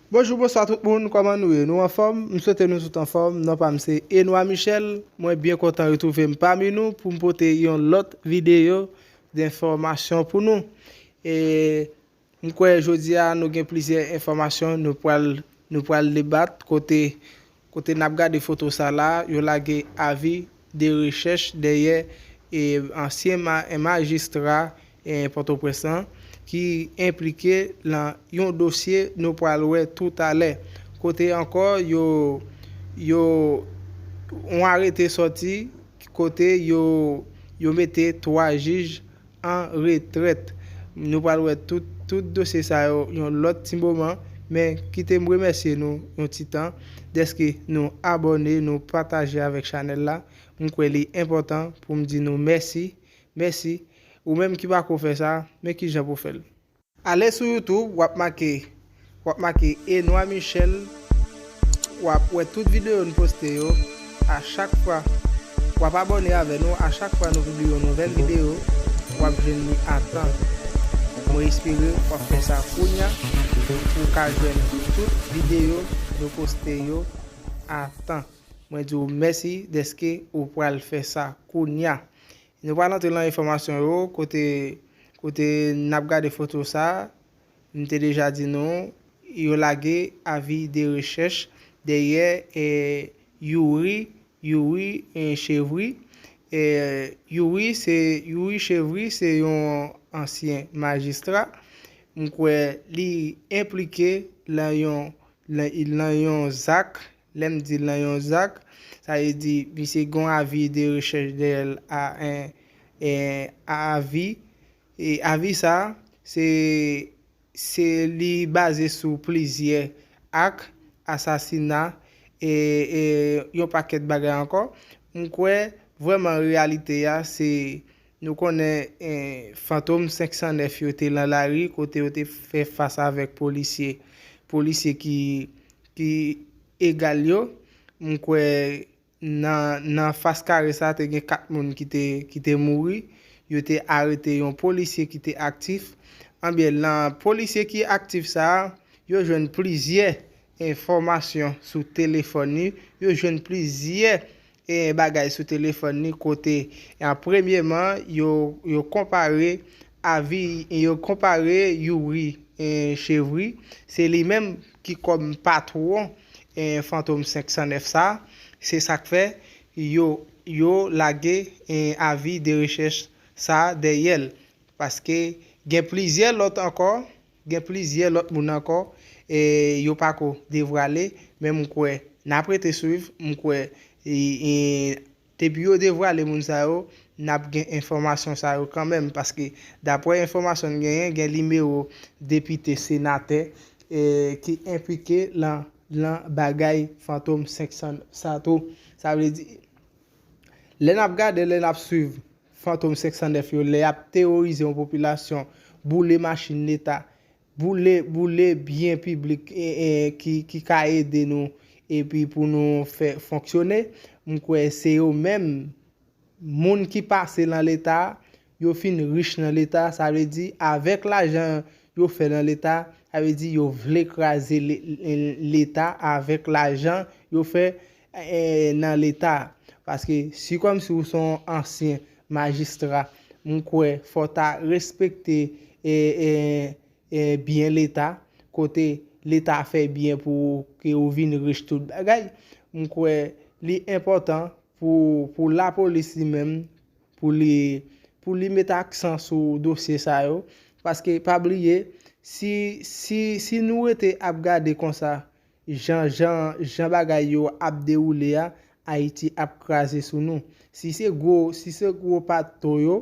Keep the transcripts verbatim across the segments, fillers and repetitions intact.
Bonjou, bonswa tout moun, kòman nou ye? Nou anfòm? M swete nou tout anfòm. Non pa m se Enoy Michel. Mwen byen kontan retwouve m pami nou pou m pote yon lòt videyo denfòmasyon pou nou. E m kwè jodi a nou gen plizyè enfòmasyon nou pral, nou pral debat kote, kote n ap gade foto sa la, yo lage avi de rechèch dèyè e ansyen ma, majistra e Pòtoprens lan ki enplike lan yon dosye nou pral wè toutalè. Kote ankò yo, yo, yon arete sòti kote yo, yo mete twa jij an retrèt. Nou pral wè tout, tout dosye sa yo yon lòt ti moman, men kite m remèsye nou yon ti tan dèske nou abòne, nou pataje avèk chanèl la. M kwè li enpòtan pou m di nou mèsi, mèsi. Ou menm ki pako fè sa, men kijan pou fè l. Ale sou YouTube, w ap make, w ap make Enoy Michel, w ap wè tout videyo n poste yo. A chak fwa, w ap abòne avè nou, a chak fwa nou pibliye yon nouvèl videyo, w ap jwenn li a tan. Mwen espere w ap fè sa kounya pou w ka jwenn tout videyo nou poste yo a tan. Mwen di w mèsi dèske ou pral fè sa kounya. Nou pral antre lan enfòmasyon yo, kote, kote n ap gade foto sa, m te deja di nou, yo lage avi de rechèch dèyè e Youri, Youri e Chevry. E Youri se, Youri Chevry se yon ansyen majistra. M kwè li enplike lan yon, lan, lan yon zak. Lè m di l nan yon zak, sa vle di misye gen yon avi de rechèch dèyè l a, en, en, a avi. E avi sa, se, se li baze sou plizyè ak asasina e, e yon pakèt bagay ankò. M kwè vrèman reyalite a, se nou konnen, en, Fantom senk san nèf yo te lan lari kote yo te fè fas avèk polisye, polisye ki, ki egal yo. M kwè nan, nan fas kare sa, te gen kat moun ki te, ki te mouri. Yo te arete yon polisye ki te aktif. Anbyen, lan polisye ki aktif sa a, yo jwenn plizyè enfòmasyon sou telefòn li. Yo jwenn plizyè, e, bagay sou telefòn li kote, e, premyeman, yo, yo konpare avi, yo konpare Youri, e, Chevry. Se li menm ki kòm patwon, e, Fantom senk san nèf sa. Se sa k fè yo, yo lage, e, avi de rechèch sa dèyè l. Paske gen plizyè lòt ankò, gen plizyè lòt moun ankò, e yo pako devwale, men m kwè n ap rete swiv, m kwè, e, e, depi yo devwale moun sa yo, n ap gen enfòmasyon sa yo kanmenm, paske daprè enfòmasyon n genyen, gen nimewo depite, senatè, e, ki enplike lan, lan bagay Fantom senk san sa tou. Sa vle di, lè n ap gade, lè n ap swiv Fantom senk san nèf yo, lè y ap teworize yon popilasyon, boule machin Leta, boule, boule byen piblik, e, e, ki, ki ka ede nou, epi pou nou fè fonksyone, m kwè se yo menm, moun ki pase lan Leta, yo fin rich nan Leta, sa vle di, avèk lajan yo fè nan Leta, sa vle di, yo vle kraze le-, le-, Leta avèk lajan yo fè, e, nan Leta. Paske si kòmsi ou se yon ansyen majistra, m kwè fò w ta respekte, e, e, e, byen Leta, kote Leta fè byen pou ou, ke ou vin rich tout bagay. M kwè li enpòtan pou, pou lapolis li menm, pou li, pou li met aksan sou dosye sa yo. Paske pa bliye, si, si, si nou rete ap gade konsa, jan, jan, jan bagay yo ap dewoule a, Ayiti ap kraze sou nou. Si se gwo, si se gwo patwon yo,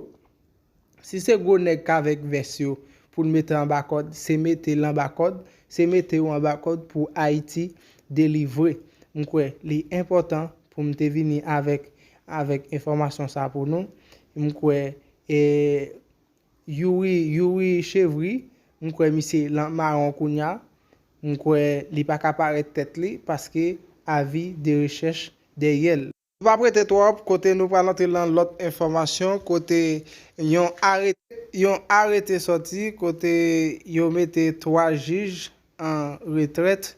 si se gwo nèg k avèk vès yo pou n mete anba kòd, se mete l anba kòd, se mete yo anba kòd pou Ayiti delivre. M kwè li enpòtan pou m te vini avèk, avèk enfòmasyon sa pou nou. M kwè, e, Youri, Youri Chevry, m kwè misye lan mawon kounya. M kwè li pa ka parèt tèt li paske avi de rechèch dèyè l. Nou p ap rete twòp, kote nou pral antre lan lòt enfòmasyon, kote yon arete, yon arete sòti, kote yo mete twa jij an retrèt.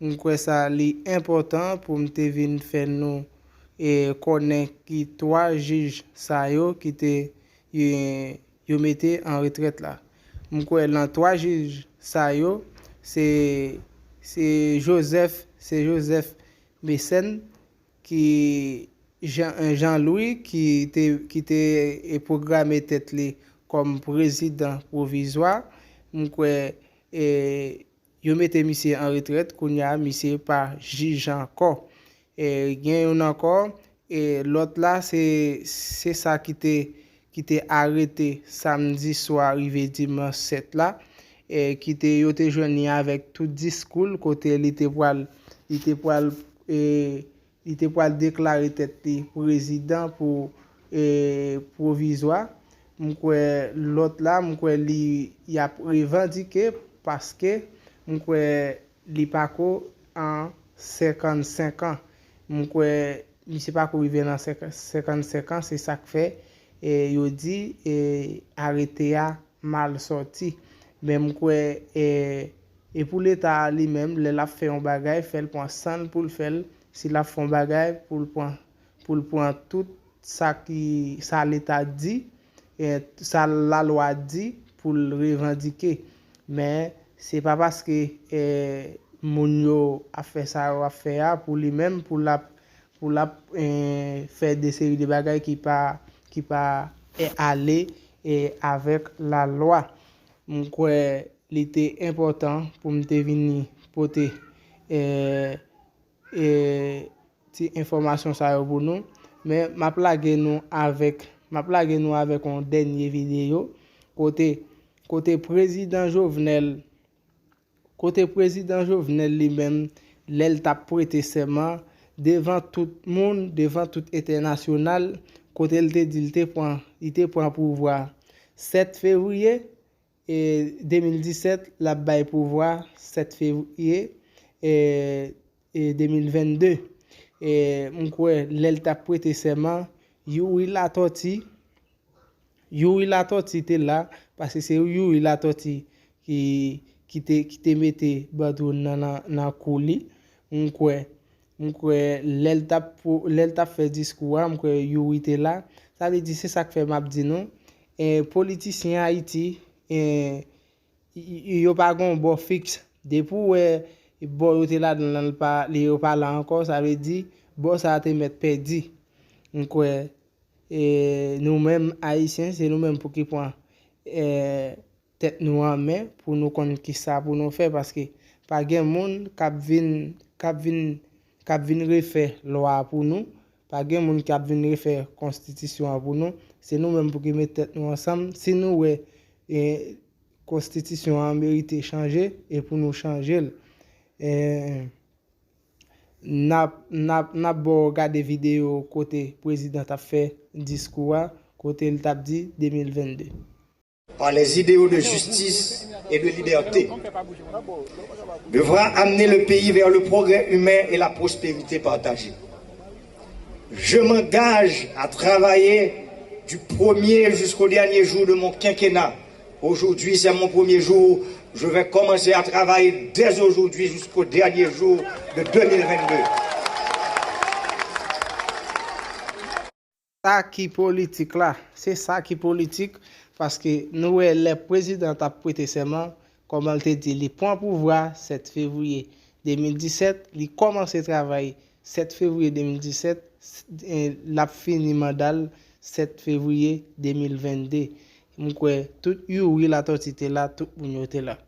M kwè sa li enpòtan pou m te vin fè nou e, konnen ki twa jij sa yo ki te e, yo mete an retrèt la. M kwè nan twa jij sa yo, se se Joseph, se Joseph Mécène ki Jean, Jean Louis ki te, ki te e, pwograme tèt li kòm prezidan pwovizwa. M kwè e, yo mete misye an retrèt, kounye a misye pa jij ankò. E, gen youn ankò, e, lòt la se, se sa ki te, ki te arete samdi swa rive dimanch sèt la, e, ki te, yo te jwenn li avèk tout diskou l kote li te pral, li te pral e, li te pral deklare tèt li prezidan pou e, pwovizwa. M kwè lòt la, m kwè li y ap revandike paske m kwè li pako an senkannsenk an. M kwè misye pako rive nan senkannsenk an, se sa k fè e, yo di e, arete a mal sòti. Men m kwè e, e pou Leta a li menm, lè l ap fè yon bagay, fè l pran san l pou l fè l. Si l ap fè yon bagay, pou l pran, pou l pran tout sa ki, sa Leta di, e, sa lalwa di pou l revandike. Men se pa paske e, moun yo ap fè sa yo ap fè a pou li menm, pou l ap, pou l ap e, fè de seri de bagay ki pa, ki pa e, ale e, avèk lalwa. M kwè li te enpòtan pou m te vini pote e, e, ti enfòmasyon sa yo pou nou. Men m ap lage nou avèk, m ap lage nou avèk yon dènye videyo kote, kote prezidan Jovenel, kote prezidan Jovenel li menm, lè l t ap prete sèman devan tout moun, devan tout entènasyonal, kote l te di l te pran, li te pran pouvwa sèt fevriye e, de mil disèt, l ap bay pouvwa sèt fevriye e, e, de mil vennde. E, m kwè lè l t ap prete sèman, Youri Latortue, Youri Latortue te la, paske se Youri Latortue ki, ki te, ki te mete bandwòl nan, nan, nan kou li. M kwè, m kwè lè l t ap, lè l t ap fè diskou a, m kwè Youri te la. Sa vle di, se sa k fè m ap di nou, e, politisyen Ayiti, e, y- y- yo pa gen yon bò fiks. Depi w wè bò yo te ladan l lan, l pa, li, yo pa la ankò, sa vle di bò sa a te mèt pèdi. M kwè e, nou menm Ayisyen, se nou menm pou ki pran e, tèt nou an men pou nou konn kisa pou nou fè, paske pa gen moun k ap vin, k ap vin, k ap vin refè lwa a pou nou, pa gen moun k ap vin refè konstitisyon an pou nou. Se nou menm pou ki met tèt nou ansanm. Si nou wè e, konstitisyon an merite chanje, e pou nou chanje l. E, n ap, n ap, n ap ba w gade videyo kote prezidan t ap fè diskou a, kote l t ap di de mil vennde. Par les idéaux de justice et de liberté, devra amener le pays vers le progrès humain et la prospérité partagée. Je m'engage à travailler du premier jusqu'au dernier jour de mon quinquennat. Aujourd'hui, c'est mon premier jour. Je vais commencer à travailler dès aujourd'hui jusqu'au dernier jour de deux mille vingt-deux. Sa ki politik la, se sa ki politik, paske nou wè lè prezidan t ap prete sèman, kòman l te di li pran pouvwa sèt fevriye de mil disèt, li kòmanse travay sèt fevriye de mil disèt, s- e, l ap fini manda l sèt fevriye de mil vennde. M kwè tout Youri Latortue te la, tout moun yo te la.